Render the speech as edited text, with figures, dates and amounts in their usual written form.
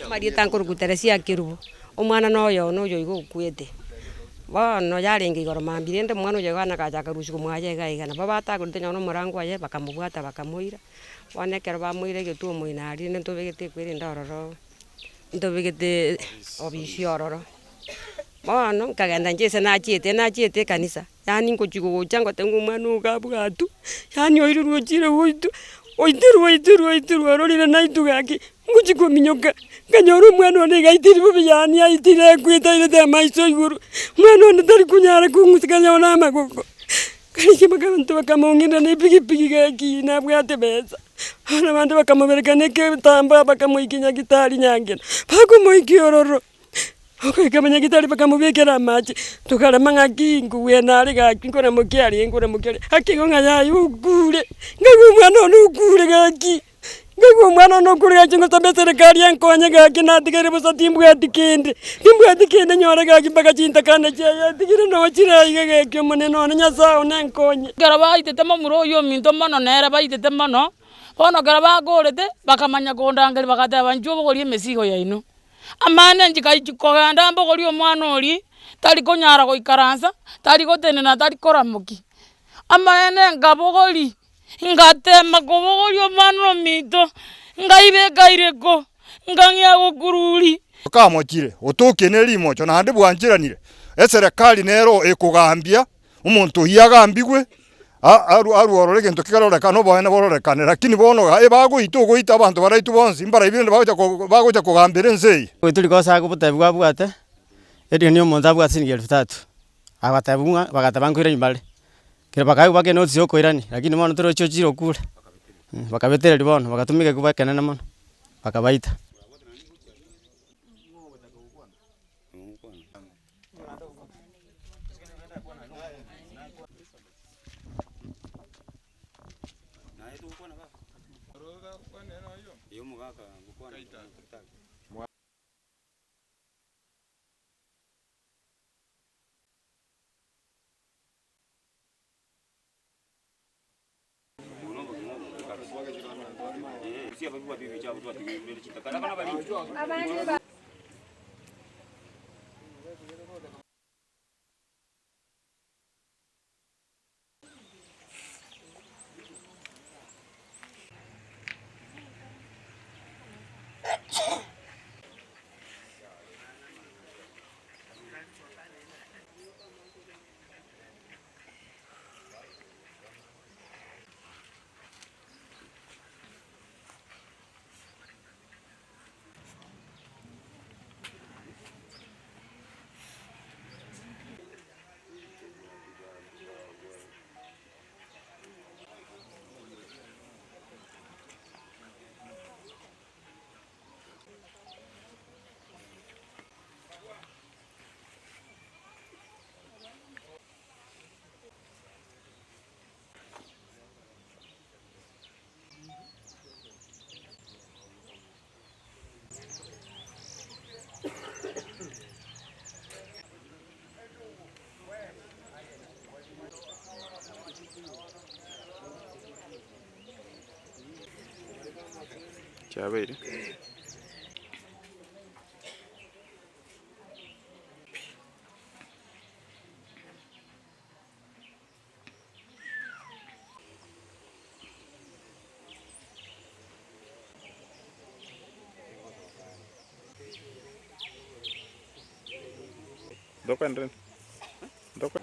Amarieta nkorokwa Teresia Kerubo, omwana na oyo one oyo iga okwete. Bono yarenge igoro mambia rende omwana oyo iga agacha akarusiwa mwaye iga iga. Nabo batagorete nonye na omorango oye bakamobwata bakamoira, bono ekero bamoira egetuo omoino aria rende ntobegete ekwerende ororo, ntobegete obisi ororo. Bono nkagenda inche ase nachiete, nachiete ekanisa, yaani ngochia gocha ngotebiwa ng'a omwana oyo iga abwatwe, yaani oirerwe ochire goitwa, oitirwe oitirwe oitirwe ororire naitwe gaki, ngochia kominyoka, nkanyora omwana one iga aitiri bobe yaani aitire akwete airete amaiso igoro, omwana one tari konyara kong'useka nonye na amagoko, nkarisia mpaka abanto bakamong'ina na epikipiki gaki nabwate besa, abana bande bakamobereka na egetambaa bakamoikia nyagetari nyangena, bakomoikia ororo. Ogoika abanyagitari bakamobekera amache, tokarama ng'aki nkogwena are gaki nkoramokia are nkoramokia are, gaki igo ng'a yaya okure, nkaigwa omwana one okure gaki, nkaigwa omwana one okure gaki ngosaba eserekari enkonye gaki natigaire bosa timbwati kende, timbwati kende nyore gaki mpaka chintakana chiaye atigire noo chire iga gaki omonene one nyasaye one nkonye. Ekero baitete momura oyio ominto mono nere baitete mono, bono ekero bakorete, bakamanya kondangeria bagateba inchuo bogoria emesigo yaino. Amaene nchikaichi kogenda mbogorie omwana oria, tari konyara goikaransa, tari gotenena, tari koramokia. Amaene nkabogoria, ngatema kobogoria omwana ominto, nkaibeka ireko, nkang'ea gokururia. Okamochire, otokie ne rimocho naende bwancheranire, eserekari nero ekogambia. Omonto oyio agambigwe, arue ororo egento kerorekane oboene bororekane, lakini bono iga ebagoita ogoita abanto baraitwe bonsi, mbarabwo rende bagocha ko bagocha kogambera ense eye. Goetwa rikosa agotebiwa abwate, erio omonto abwate siringi elfu tatu, agatebiwa ng'a bagateba nkoirania bare, ekero bakaigwa mpaka enotice ya okoirania, lakini bono torochi ochire okure, bakabetereria bono, bagatumia egekuba ekenene mono, bakabaita. Chiabeire. Ndokoendereri? Ndoko.